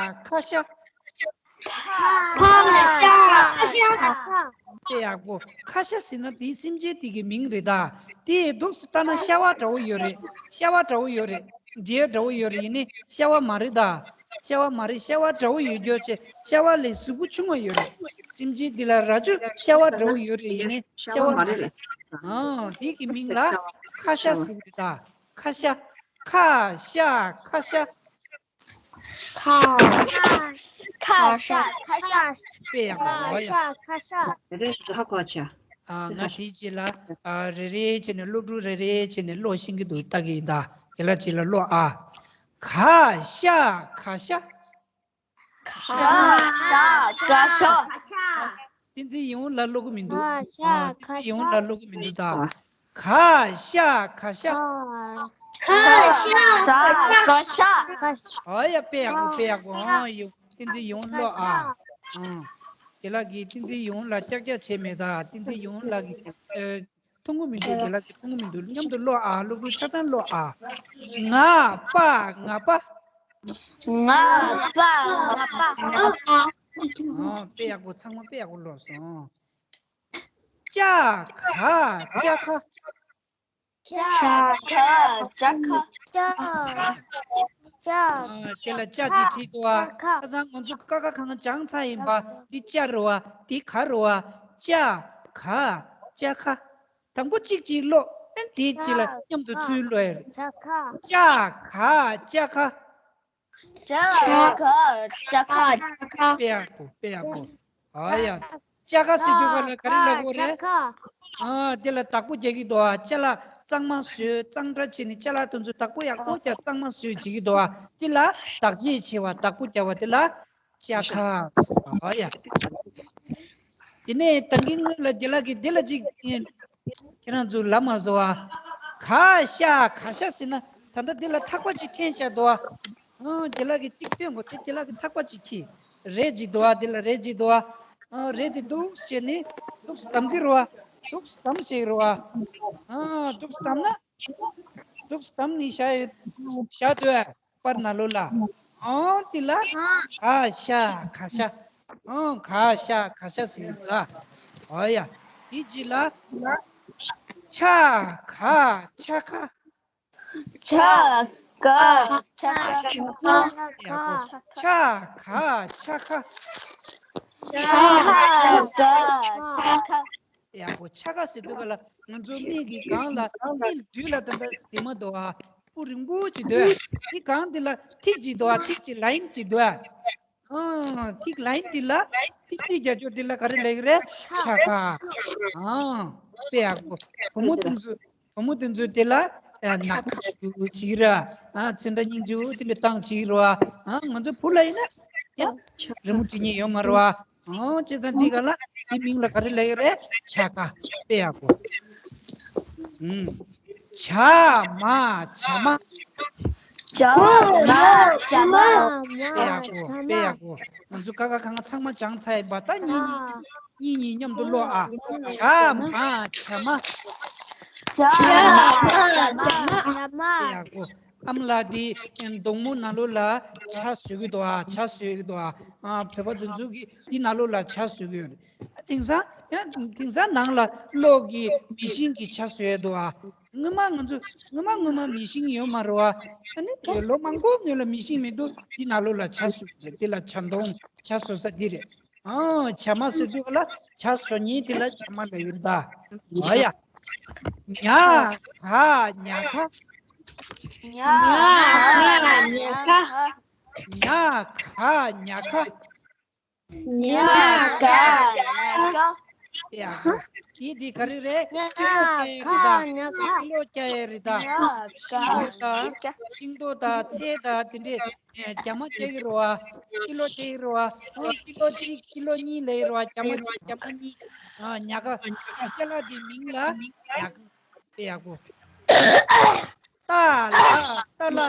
ཁ་ཤ། ཁ་ཤ་ཁ་ཤ། དཔེ་ཡག་པོ། ཁ་ཤ་ཟེར་ན་དེའི་སེམས་ཅན་དེ་གི་མིང་རེད་ད། དེ་འདུག་སེ་ལྟ་ན་ཤ་བ་འདྲ་བོ་ཡོད་རེད། ཤ་བ་འདྲ་བོ་ཡོད་རེད། འབྲས་འདྲ་བོ་ཡོད་རེད། ཡིན་ནའི་ཤ་བ་མ་རེད་ད། ཤ་བ་མ་རེད། ཤ་བ་འདྲ་བོ་ཡོད་རྒྱུ་བྱས། ཤ་བ་ལས་གཟུགས་པོ་ཆུང་བ་ཡོད་རེད། སེམས་ཅན་འདི་ལ་རྭ་ཅོ་ཤ་བ་འདྲ་བོ་ཡོད་རེད། ཡིན་ནའི་ཤ་བ་མ་རེད། ཨང་། དེ་གི་མིང་ལ་ཁ་ཤ་ཟེར་གི་རེད་ད། ཁ་ཤ། ཁ་ཤ་ཁ་ཤ། ཁ་ཁ་ཤ་ཁ་ཤ། དཔེ་ཡག་པོ། ཁ་ཤ་ཁ་ཤ། རེ་རེ་ཧ་གོ་ཆ། ཨ། ང་དེའི་རྗེས་ལ། ཨ། རེ་རེ་བྱས་ནས། སློབ་ཕྲུག་རེ་རེ་བྱས་ནས་ཀློག་ཤེས་ཀྱི་འདུག་ལྟ་གི་ཡིན་ད། དེ་ལ་རྗེས་ལ་ཀློག་ཨ། ག་ཤ་ག་ཤ། ག་ཤ་ག་ཤ། བསྟན་འཛིན་ཡིད་འོང་ལགས་ཀློག་གི་མི་འདུག་ག་ཤ། ཨ། བསྟན་འཛིན་ཡིད་འོང་ལགས་ཀློག་གི་མི་འདུག་ད། ག་ཤ་ག་ཤ། ག་ཤ་ག་ཤ། ཨ་ཡ། དཔེ་ཡག་པོ། དཔེ་ཡག་པོ། ཨ་ཡོ། བསྟན་འཛིན་ཡིད་འོང་ཀློག་ཨ། ཨང་། རྒན་ལགས་ཀྱིས་བསྟན་འཛིན་ཡིད་འོང་ལགས་ཀྱག་ཀྱག་བྱས་མེད་ད། བསྟན་འཛིན་ཡིད་འོང་ལགས་ཀྱིས། ཨ། མཐོང་གི་མི་འདུག་རྒན་ལགས་ཀྱིས་མཐོང་གི་མི་འདུག་མཉམ་དུ་ཀློག་ཨ། སློབ་ཕྲུག་ཆ་ཚང་ཀློག་ཨ། ང་པ་ང་པ། ང་པ་ང་པ། ཨ། དཔེ་ཡག་པོ། ཚང་མ་དཔེ་ཡག་པོ་ཀློག་སོང་། ཅ་ག་ཅ་ཁ། ཅ་ག་ཅ་ཁ། ཅ། ཅ། ཨ། དེ་ལ་ཅ་གཅིག་བྲིས་འདུག་ཨ། ཁ། ཁ་སང་ང་ཚོ་ཀ་ཁ་གང་སྦྱངས་ཚར་ཡིན་པ། འདི་ཅ་རེད་བ། འདི་ག་རེད་བ། ཅ་ག་ཅ་ཁ། དང་པོ་གཅིག་གཅིག་ཀློག་ཨ། དེའི་རྗེས་ལ་མཉམ་དུ་ཚུར་ཀློག་ཡ་རེད། ཅ་ག་ཅ་ཁ། ཅ་ག་ཅ་ཁ། དཔེ་ཡག་པོ། དཔེ་ཡག་པོ། ཨ་ཡ། ཅ་ག་ཟེར་དུས་ག་ལ་ག་རེ་ལབ་དགོས་རེད། ཨ། དེ་ལ་བདག་པོ་རྒྱག་གི་འདུག་ཨ། ཅ་ལག་གཙང་མ་བཟོས། གཙང་སྦྲ་བྱས་ནས་ཅ་ལག་དེ་ཚོ་བདག་པོ་ཡག་པོ་རྒྱག་གཙང་མ་བཟོས་བྱེད་ཀྱི་འདུག་ཨ། དེ་ལ་བདག་གཅེས་བྱེད་པ། བདག་པོ་རྒྱག་པ་དེ་ལ་ཅ་ག་ཟེར་བ། ཨ་ཡ། དེ་ནས་ད་གིན་སྔོན་ལ་རྒན་ལགས་ཀྱིས་འདི་ལ་ཅིག་ཁྱེད་རང་ཚོ་ལབ་མ་སོང་ཨ། ག་ཤ་ག་ཤ་ཟེར་ན། ད་ལྟ་འདི་ལ་ཐག་པ་ཅིག་འཐེན་བཞག་འདུག་ཨ། ཨ། རྒན་ལགས་ཀྱིས་ཏིག་སྟོན་དགོས། དེ་རྒན་ལགས་ཀྱིས་ཐག་པ་ཅིག་ཁྱེར། རས་ཅིག་འདུག་ཨ། འདི་ལ་རས་ཅིག་འདུག་ཨ། ཨ། རས་དེ་འདུག་སེ་བྱས་ནས་འདུག་སེ་བསྡམ་གྱི་རེད་བ། འདུག་སེ་བསྡམ་བྱེད་ཀྱི་རེད་བ། ཨ། འདུག་སེ་བསྡམ་ན། འདུག་སེ་བསྡམ་ནས་བཞག་ཡོད། བཞག་འདུག་ཨ། པར་ནང་ལོགས་ལ། ཨང་། དེ་ལ་ག་ཤ་ག་ཤ། ཨང་། ག་ཤ་ག་ཤ་ཟེར་གྱི་འདུག་ཨ། ཨོ་ཡ། དེ་རྗེས་ལ་ཆ་ག་ཆ་ཁ། ཆ་ག་ཆ་ཁ། ཡག་པོ། ཆ་ག་ཆ་ཁ། ཆ་ག་ཆ་ཁ། ཡག་པོ། ཆ་ག་ཟེར་དུས་ག་ལ་ང་ཚོ་མིག་གི་སྒང་ལ། མིག་མདུན་ལ་དེ་འདྲ་ཟེར་མ་འདུག་ཨ། སྤུ་རིང་པོ་ཅིག་འདུག་ཨ། དེ་སྒང་དེ་ལ་ཐིག་ཅིག་འདུག་ཨ། ཐིག་ཅིག་ལ་ཡིན་ཅིག་འདུག་ཨ། ཨང་། ཐིག་ལ་ཡིན་དེ་ལ། ཐིག་ཚིག་རྒྱག་རྒྱུ་དེ་ལ་ག་རེ་ལབ་ཀྱི་རེད། ཆ་ག། ཨང་། དཔེ་ཡག་པོ། བུ་མོ་དེ་ཚོ། བུ་མོ་དེ་ཚོ་དེ་ལ་ཨ་ནག་པོ་ཞུ་བྱེད་ཀྱི་ར། ཨ། ཚོན་ཁྲ་སྙིང་རྗེ་པོ་དེ་འདྲ་བཏང་བྱེད་ཀྱི་ར། ཨ། ང་ཚོ་བུ་ལ་ཡིན་ན་ཡང་རི་མོ་བྲིས་མཁན་ཡོད་མ་རེད་བ། ཨོ། བྱས་ཙང་འདི་ག་ལ་འདི་མིང་ལ་ག་རེ་ལབ་ཀྱི་རེད། ཆ་ག། དཔེ་ཡག་པོ། ཨུམ། བྱ་མ་བྱ་མ། བྱ་མ་བྱ་མ། དཔེ་ཡག་པོ། དཔེ་ཡག་པོ། ང་ཚོ་ཀ་ཁ་ག་ང་ཚང་མ་སྦྱངས་ཚར་ཡིན་པ། ད་གཉིས་གཉིས། གཉིས་གཉིས་མཉམ་དུ་ཀློག་ཨ། བྱ་མ་བྱ་མ། བྱ་མ་བྱ་མ། ཡག་པོ། ཨ་མ་ལགས་འདི་གདོང་མོ་ནང་ལོགས་ལ་ཆ་བཟོ་གི་འདུག་ཨ། ཆ་བཟོ་གི་འདུག་ཨ། ཨ། བོད་པ་དེ་ཚོ་གིས་འདི་ནང་ལོགས་ལ་ཆ་བཟོ་གི་ཡོད་རེད། དེང་སང་ཡང་དེང་སང་ནང་ལ་གློག་གི་མེ་ཤིན་གྱི་ཇ་བཟོས་འདུག་ཨ། སྔོན་མ་ང་ཚོ་སྔོན་མ་སྔོན་མ་མེ་ཤིན་ཡོད་མ་རེད་བ། ཨ་ནི་ལོ་མང་པོ་སྔོན་ལ་མེ་ཤིན་མི་འདུག་འདི་ནང་ལོགས་ལ་ཇ་བཟོ་རེད། འདི་ལ་ཇ་འཐུང་ཇ་བཟོ་ས་འདི་རེད། ཨ་ཇ་མ་ཟེར་དུས་ལ་ཇ་བཟོ་མཁན་དེ་ལ་ཇ་མ་ལབ་ཡོད་ད། ཨ་ཡ། ཉ་ག་ཉ་ཁ། ཉ་ག་ཉ་ཁ། ཉ་ག་ཉ་ཁ། ཉ་ག་ཉ་ཁ། ཡ་གོ། དེ་དེ་ག་རེ་རེད། ཉ་ག་ཉ་ཁ། ཀི་ལོ་རྒྱག་ཡས་རེད་ད། ཉ་ག་ཤིང་ཏོག་དང་ཤིང་ཏོག་དང་ཤིང་ཏོག་དང་ཚལ་དང་དེ་འདྲས་རྒྱ་མ་རྒྱག་གི་རེད་བ། ཀི་ལོ་རྒྱག་གི་རེད་བ། ཨོ་ཀི་ལོ་གཅིག་ཀི་ལོ་གཉིས་ལབ་ཀྱི་རེད་བ། རྒྱ་མ་གཅིག་རྒྱ་མ་གཉིས། ཨ་ཉ་ག་ཅ་ལག་དེ་མིང་ལ་ཉ་ག། དཔེ་ཡག་པོ། ཏ་ལ་ཏ་ལ།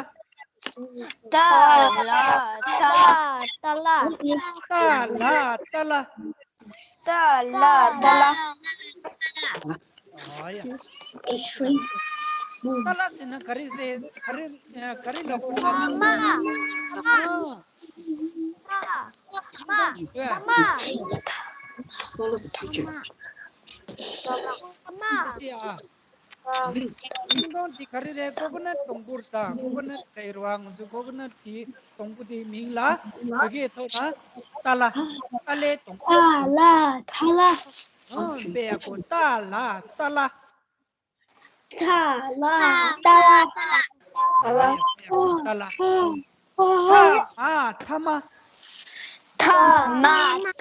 ཏ་ལ་ཏ་ལ། ཏ་ལ་ཏ་ལ། ཏ་ལ་ཏ་ལ། ཨ་ཡ། ཏ་ལ་ཟེར་ན་ག་རེ་ཟེར། ག་རེ་ག་རེ་ལབ་དགོས་ལབ་ན། ཨ། ཨ་མ། ཨ་མ། ཨ་མ། ཨ་མ། ཨ་མ། ཤིང་སྡོང་འདི་ག་རེ་རེད། ཀོ་ཀོ་ནཊ་སྡོང་པོ་རེད་ད། ཀོ་ཀོ་ནཊ་ལབ་ཀྱི་རེད་བ། ང་ཚོ་ཀོ་ཀོ་ནཊ་དེ་སྡོང་པོ་དེའི་མིང་ལ་བོད་སྐད་ཐོག་ལ་ཏ་ལ། ཏ་ལའི་སྡོང་པོ། ཏ་ལ་ཏ་ལ། ཨོ་དཔེ་ཡག་པོ། ཏ་ལ་ཏ་ལ། ཏ་ལ་ཏ་ལ། ཏ་ལ། ཏ་ལ། ཏ་ལ། ཨོ་དཔེ་ཡག་པོ། ཏ་ལ། ཨོ་ཨོ། ཐ་མ་ཐ་མ།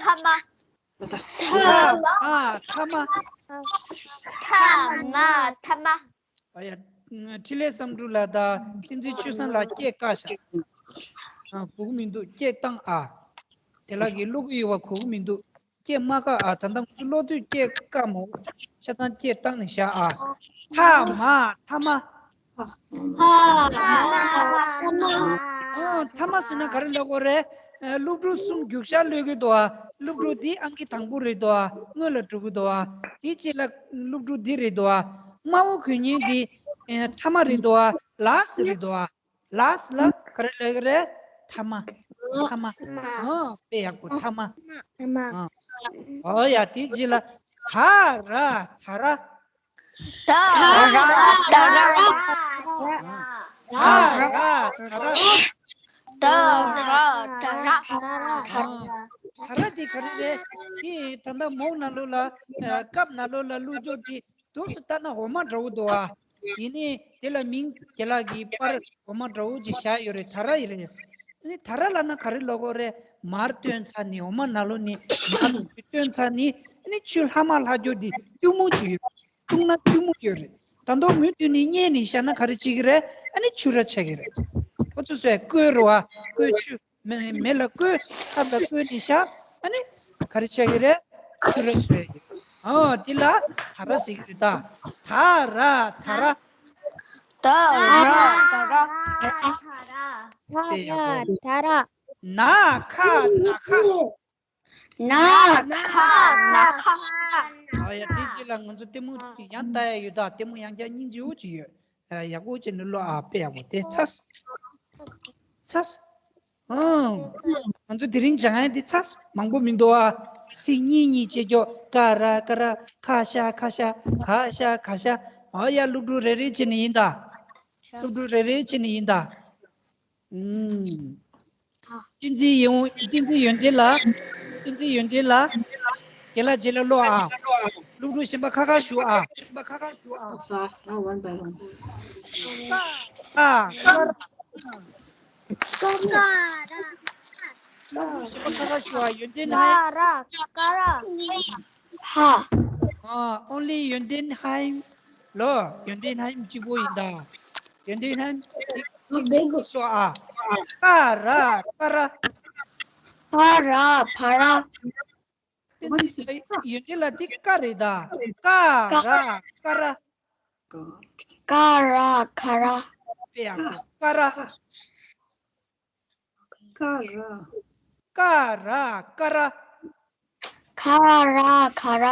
ཐ་མ་ཐ་མ། ཐ་མ་ཐ་མ། ཐ་མ་ཐ་མ། ཨ་ཡ། འཕྲིན་ལས་བསམ་འགྲུབ་ལགས་དང་བསྟན་འཛིན་ཆོས་བཟང་ལགས་སྐད་བཀག་ཤག་ཨ་གོ་གི་མི་འདུག་སྐད་བཏང་ཨ། དེ་ལགས་ཀྱིས་ཀློག་གི་ཡོད་པ་གོ་གི་མི་འདུག་སྐད་མ་བཀག་ཨ། ད་ལྟ་ང་ཚོ་ཀློག་དུས་སྐད་བཀག་མོ། ཆ་ཚང་སྐད་བཏང་ནས་བཞག་ཨ། ཐ་མ་ཐ་མ། ཨོ་ཐ་མ་ཟེར་ན་ག་རེ་ལབ་དགོས་རེད། ཨ་སློབ་ཕྲུག་གསུམ་རྒྱུགས་ཤར་གློད་ཀྱི་འདུག་ཨ། སློབ་ཕྲུག་འདི་ཨང་ཀི་དང་པོ་རེད་འདུག་ཨ། སྔོན་ལ་འགྲོ་གི་འདུག་ཨ། དེའི་རྗེས་ལ་སློབ་ཕྲུག་འདི་རེད་འདུག་ཨ། དམར་པོ་གོན་མཁན་འདི་ཨ་ཐ་མ་རེད་འདུག་ཨ། ལ་སི་རེད་འདུག་ཨ། ལ་སི་ལ་ག་རེ་ལབ་ཀྱི་རེད། ཐ་མ། ཐ་མ། ཨོ་དཔེ་ཡག་པོ། ཐ་མ། ཐ་མ། ཨོ་ཨོ་ཡ། དེའི་རྗེས་ལ་ད་ར་ད་ར། ད་ར་ད་ར། ད་ར་ད་ར། ད་ར་ད་ར། ད་ར་དེ་ག་རེ་རེད། དེ་ད་ལྟ་མོག་ནང་ལོགས་ལ་ཨ་ཀབ་ནང་ལོགས་ལ་བླུགས་རྒྱུ་དེ་འདུག་སེ་ལྟ་ན་འོ་མ་འདྲ་བོ་འདུག་ཨ། ཡིན་ནའི་དེ་ལ་མིང་རྒན་ལགས་ཀྱིས་པར་འོ་མ་འདྲ་བོ་ཅིག་བཞག་ཡོད་རེད། ད་ར་ཡིན་རེད། ཨ་ནི་ད་ར་ལབ་ན་ག་རེ་ལབ་དགོས་རེད། མར་བཏོན་ཚར་ནས་འོ་མ་ནང་ལོགས་ནས་མར་བཏོན་ཚར་ནས་ཨ་ནི་ཆུ་ལྷག་མ་ལྷག་རྒྱུ་དེ་སྐྱུར་མོ་ཅིག་ཡོད། བཏུང་ན་སྐྱུར་མོ་ཡོད་རེད། ད་དུང་མུ་མཐུད་ནས་བསྙལ་ནས་བཞག་ན་ག་རེ་བྱེད་ཀྱི་རེད། ཨ་ནི་ཆུ་ར་ཆགས་ཀྱི་རེད། ཁོ་ཚོ་ཚོས་བསྐོལ་རེད་བ། བསྐོལ་ཆུ། མེ་མེ་ལ་བསྐོལ། ཐབ་ལ་བསྐོལ་ནས་བཞག་ཨ་ནི་ག་རེ་ཆགས་ཀྱི་རེད། ཆུ་ར་ཆགས་ཀྱི་རེད། ཨོ་དེ་ལ་ད་ར་ཟེར་གྱི་རེད་ད། ད་ར་ད་ར། ད་ར་ད་ར། དཔེ་ཡག་པོ། ད་ར། ན་ཁ་ན་ཁ། ན་ཁ་ན་ཁ། ཨ་ཡ། དེ་རྗེས་ལ་ང་ཚོ་ལྟད་མོ་ཡང་ལྟ་ཡ་ཡོད་ད། ལྟད་མོ་ཡང་བསྐྱར་སྙིང་རྗེ་བོ་ཅིག་ཡོད། ཨ་ཡག་པོ་བྱས་ནས་ཀློག་ཨ། དཔེ་ཡག་པོ་དེ་ཚར་སོང་། ཚར་སོང་། ཨང་། ང་ཚོ་དེ་རིང་སྦྱང་ཡ་དེ་ཚར་སོང་། མང་པོ་མི་འདུག་ཨ། ཚིག་གཉིས་གཉིས་བྱེད་ཀྱོག་ཀ་ར་ཀ་ར། ཁ་ཤ་ཁ་ཤ། ག་ཤ་ག་ཤ། ཨ་ཡ། སློབ་ཕྲུག་རེ་རེ་བྱས་ནས་ཡིན་ད། སློབ་ཕྲུག་རེ་རེ་བྱས་ནས་ཡིན་ད། ཨུམ། བསྟན་འཛིན་ཡོན། བསྟན་འཛིན་ཡོན་ཏན་ལགས། བསྟན་འཛིན་ཡོན་ཏན་ལགས། རྒན་ལགས་རྗེས་ལ་ཀློག་ཨ། སློབ་ཕྲུག་གཞན་པ་ཁ་ཁ་ཞུ་ཨ། ཨ། ཀ་ར། ཀ་ར། སློབ་ཕྲུག་གཞན་པ་ཁ་ཁ་ཞུ་ཨ། ཡོན་ཏན་ལགས། ཀ་ར། ཀ་ར། ཧ། ཨ། ཨོན་ལི་ཡོན་ཏན་ཧའེམ་ལོ། ཡོན་ཏན་ཧའེམ་གཅིག་པོ་ཡིན་ད། ཡོན་ཏན་ཧའེམ་གཅིག་གཅིག་གཅིག་སོ་ཨ། ཀ་ར་ཀ་ར། ཕ་ར་ཕ་ར། ཡོན་ཏན་ལགས་འདི་ཀ་རེད་ད། ཀ་ར་ཀ་ར། ཀ་ར་ཀ་ར། དཔེ་ཡག་པོ། ཀ་ར། ཀ་ར། ཀ་ར་ཀ་ར། ཁ་ར་ཁ་ར།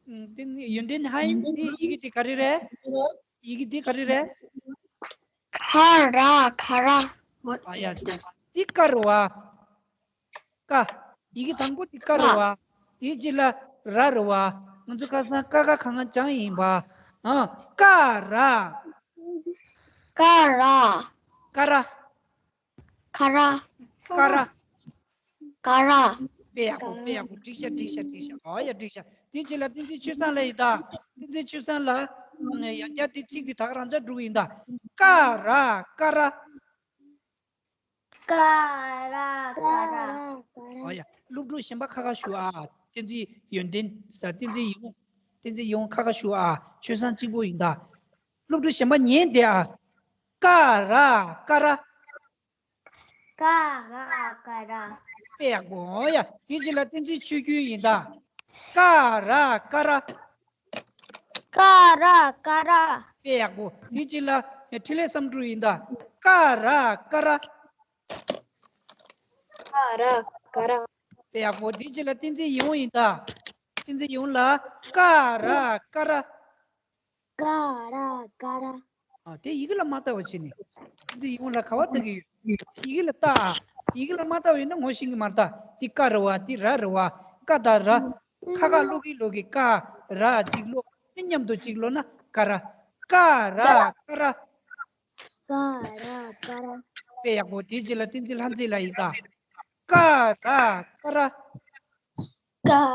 ཨུམ། དེ་ནི་ཡོན་ཏན་ཧའེམ་དེ་ཡི་གེ་དེ་ག་རེ་རེད། ཡི་གེ་དེ་ག་རེ་རེད། ཁ་ར་ཁ་ར། ཨ་ཡ། དེ་ཀ་རེད་བ། ཀ། ཡི་གེ་དང་པོ་དེ་ཀ་རེད་བ། དེའི་རྗེས་ལ་ར་རེད་བ། ང་ཚོ་ཁ་སང་ཀ་ཁ་ག་ང་སྦྱངས་ཡིན་པ། ཨ། ཀ་ར། ཀ་ར། ཀ་ར། ཀ་ར། ཀ་ར། ཀ་ར། དཔེ་ཡག་པོ། དཔེ་ཡག་པོ། འགྲིག་ཤག་འགྲིག་ཤག་འགྲིག་ཤག་ཨོ་ཡ། འགྲིག་ཤག་དེའི་རྗེས་ལ་བསྟན་འཛིན་ཆོས་བཟང་ལགས་ཡིན་ད། བསྟན་འཛིན་ཆོས་བཟང་ལགས། ཡང་བསྐྱར་དེ་ཚིག་དེ་ད་ག་རང་འཇགས་འགྲོ་གི་ཡིན་ད། ཀ་ར་ཀ་ར། ཀ་ར་ཀ་ར། ཨོ་ཡ། སློབ་ཕྲུག་གཞན་པ་ཁ་ཁ་ཞུ་ཨ། བསྟན་འཛིན་ཡོན་ཏན་ཟེར། བསྟན་འཛིན་ཡིད་འོང་། བསྟན་འཛིན་ཡིད་འོང་ཁ་ཁ་ཞུ་ཨ། ཆོས་བཟང་གཅིག་པོ་ཡིན་ད། སློབ་ཕྲུག་གཞན་པ་ཉན་བསྡད་ཨ། ཀ་ར་ཀ་ར། ཀ་ར་ཀ་ར། དཔེ་ཡག་པོ། ཨོ་ཡ། དེའི་རྗེས་ལ་བསྟན་འཛིན་ཆོས་སྐྱིད་ཡིན་ད། ཀ་ར་ཀ་ར། ཀ་ར་ཀ་ར། དཔེ་ཡག་པོ། དེའི་རྗེས་ལ་འཕྲིན་ལས་བསམ་གྲུབ་ཡིན་ད། ཀ་ར་ཀ་ར། ཀ་ར་ཀ་ར། དཔེ་ཡག་པོ། དེའི་རྗེས་ལ་བསྟན་འཛིན་ཡིད་འོང་ཡིན་ད། བསྟན་འཛིན་ཡིད་འོང་ལགས། ཀ་ར་ཀ་ར། ཀ་ར་ཀ་ར། ཨ། དེ་ཡི་གེ་ལ་མ་ལྟ་བ་བྱས་ནས། བསྟན་འཛིན་ཡིད་འོང་ལགས་ག་པར་ལྟ་གི་ཡོད། ཡི་གེ་ལ་ལྟ་ཨ། ཡི་གེ་ལ་མ་ལྟ་བ་ཡིན་ན་ངོ་ཤེས་ཀྱི་མ་རེད་ད། འདི་ཀ་རེད་བ། འདི་ར་རེད་བ། ཀ་དང་ར། ཁ་ཁ་ཀློག་གི་ཀློག་གི། ཀ་ར་གཅིག་ཀློག་ཨེ། མཉམ་དུ་གཅིག་ཀློག་ན་ཀ་ར། ཀ་ར་ཀ་ར། ཀ་ར་ཀ་ར། དཔེ་ཡག་པོ། དེའི་རྗེས་ལ་བསྟན་འཛིན་ལྷ་མཛེས་ལགས་ཡིན་ད། ཀ་ར་ཀ་ར། ཀ་ར་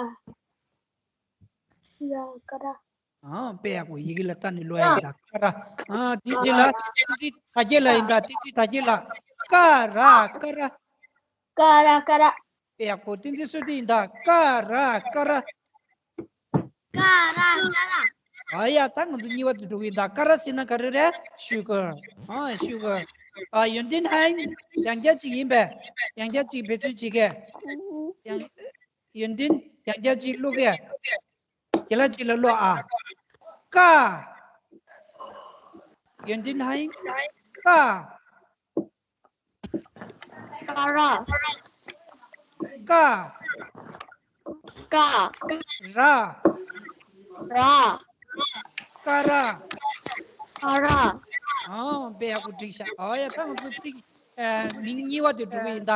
ཀ་ར། ཨ། དཔེ་ཡག་པོ། ཡི་གེ་ལ་ལྟ་ནས་ཀློག་ཡ་ཡིན་ད། ཀ་ར། ཨ། དེའི་རྗེས་ལ་བསྟན་འཛིན་དར་རྒྱས་ལགས་ཡིན་ད། བསྟན་འཛིན་དར་རྒྱས་ལགས། ཀ་ར་ཀ་ར། ཀ་ར་ཀ་ར། དཔེ་ཡག་པོ། བསྟན་འཛིན་བསོད་བདེ་ཡིན་ད། ཀ་ར་ཀ་ར། ཀ་ར་ཀ་ར། ཨ་ཡ། ད་ང་ཚོ་གཉིས་པ་དེ་འགྲོ་གི་ཡིན་ད། ཀ་ར་ཟེར་ན་ག་རེ་རེད། ཤུ་གར། ཨ། ཤུ་གར། ཨ། ཡོན་ཏན་ཧའེ། ཡང་བསྐྱར་གཅིག་ཡིན་པས། ཡང་བསྐྱར་གཅིག་འབད་བརྩོན་བྱེད་གས། ཡང་། ཡོན་ཏན་ཡང་བསྐྱར་གཅིག་ཀློག་གས། རྒན་ལགས་གཅིག་ལ་ཀློག་ཨ། ཀ། ཡོན་ཏན་ཧའེ། ཀ། ཀ་ར། ཀ། ཀ། ར། ར། ཀ་ར། ཀ་ར། ཨང་། དཔེ་ཡག་པོ་འགྲིག་ཤག་ཨོ་ཡ། ད་ང་ཚོ་ཚིག་ཨ། མིང་གཉིས་པ་དེ་འགྲོ་གི་ཡིན་ད།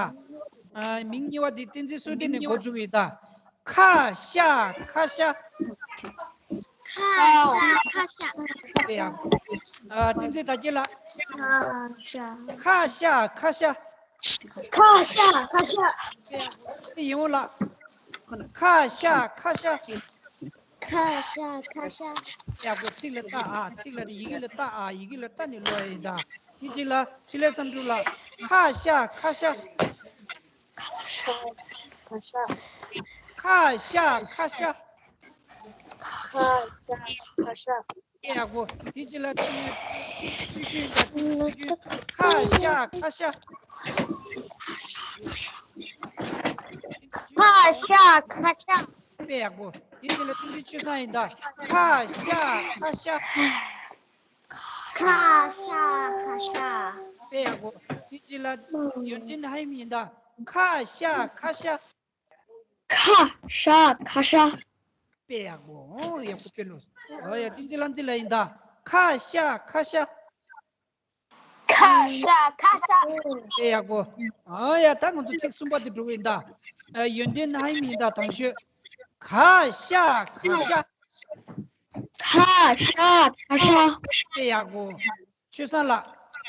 ཨ། མིང་གཉིས་པ་དེ་བསྟན་འཛིན་བསོད་བདེ་ནས་འགོ་འཛུགས་ཡིན་ད། ཁ་ཤ་ཁ་ཤ། ཁ་ཤ་ཁ་ཤ། དཔེ་ཡག་ཨ། བསྟན་འཛིན་དར་རྒྱས་ལགས། ཁ་ཤ་ཁ་ཤ། ཁ་ཤ་ཁ་ཤ། དཔེ་ཡག་དེ་ཡིན་འོང་ལགས། ཁ་ཤ་ཁ་ཤ། ཁ་ཤ་ཁ་ཤ། ཡག་པོ། ཚིག་ལ་ལྟ་ཨ། ཚིག་ལ། ཡི་གེ་ལ་ལྟ་ཨ། ཡི་གེ་ལ་ལྟ་ནས་ཀློག་ཡ་ཡིན་ད། དེ་རྗེས་ལ་འཕྲིན་ལས་བསམ་གྲུབ་ལགས། ཁ་ཤ་ཁ་ཤ། ཁ་ཤ་ཁ་ཤ། ཁ་ཤ་ཁ་ཤ། ཁ་ཤ་ཁ་ཤ། ཡག་པོ། དེ་རྗེས་ལ་ཆུ་ཆུ་རྒྱུན་དང་ཆུ་རྒྱུན། ཁ་ཤ་ཁ་ཤ། ཁ་ཤ་ཁ་ཤ། དཔེ་ཡག་པོ། དེ་རྗེས་ལ་བསྟན་འཛིན་ཆོས་བཟང་ཡིན་ད། ཁ་ཤ་ཁ་ཤ། ཁ་ཤ་ཁ་ཤ། དཔེ་ཡག་པོ། དེ་རྗེས་ལ་ཡོན་ཏན་ཧའེ་ཡིན་ད། ཁ་ཤ་ཁ་ཤ། ཁ་ཤ་ཁ་ཤ། དཔེ་ཡག་པོ། ཨོ། ཡག་པོ་དཔེ་ལོ། ཨོ་ཡ། བསྟན་འཛིན་ལྷ་མཛེས་ལགས་ཡིན་ད། ཁ་ཤ་ཁ་ཤ། ཁ་ཤ་ཁ་ཤ། དཔེ་ཡག་པོ། ཨོ་ཡ། ད་ང་ཚོ་ཚིག་གསུམ་པ་དེ་འགྲོ་གི་ཡིན་ད། ཨ། ཡོན་ཏན་ཧའེ་ཡིན་ད། དང་ཤོས། ཁ་ཤ་ཁ་ཤ། ཁ་ཤ་ཁ་ཤ། དཔེ་ཡག་པོ། ཆོས་བཟང་ལགས།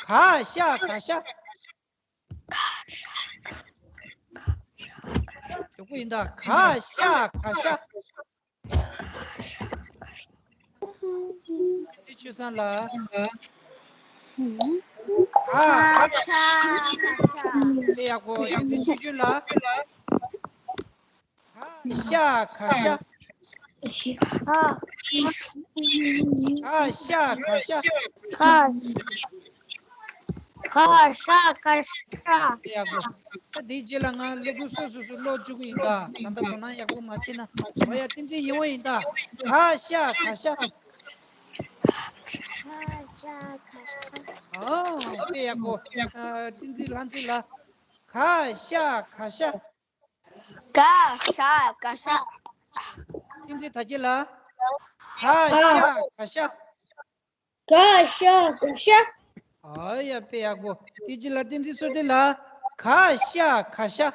ཁ་ཤ་ཁ་ཤ། མགྱོགས་པོ་ཡིན་ད། ཁ་ཤ་ཁ་ཤ། བསྟན་འཛིན་ཆོས་བཟང་ལགས། ཁ་ཤ་ཁ་ཤ། དཔེ་ཡག་པོ། བསྟན་འཛིན་ཆོས་སྐྱིད་ལགས། ཁ་ཤ་ཁ་ཤ། ཁ་ཤ་ཁ་ཤ། ཁ་ཤ་ཁ་ཤ། ཡག་པོ། ད་དེའི་རྗེས་ལ་ང་སློབ་ཕྲུག་སོ་སོ་སོ་ཀློག་བཅུག་གི་ཡིན་ད། ད་ལྟ་དོ་སྣང་ཡག་པོ་མ་བྱས་ན། འོ་ཡ། བསྟན་འཛིན་ཡིད་འོང་ཡིན་ད། ཁ་ཤ་ཁ་ཤ། ཁ་ཤ་ཁ་ཤ། ཨོ། དཔེ་ཡག་པོ། ཨ། བསྟན་འཛིན་ལྷ་མཛེས་ལགས། ཁ་ཤ་ཁ་ཤ། ཁ་ཤ་ཁ་ཤ། བསྟན་འཛིན་དར་རྒྱས་ལགས། ཁ་ཤ་ཁ་ཤ། ཁ་ཤ་ཁ་ཤ། ཨ་ཡ། དཔེ་ཡག་པོ། དེ་རྗེས་ལ་བསྟན་འཛིན་བསོད་བདེ་ལགས། ཁ་ཤ་ཁ་ཤ།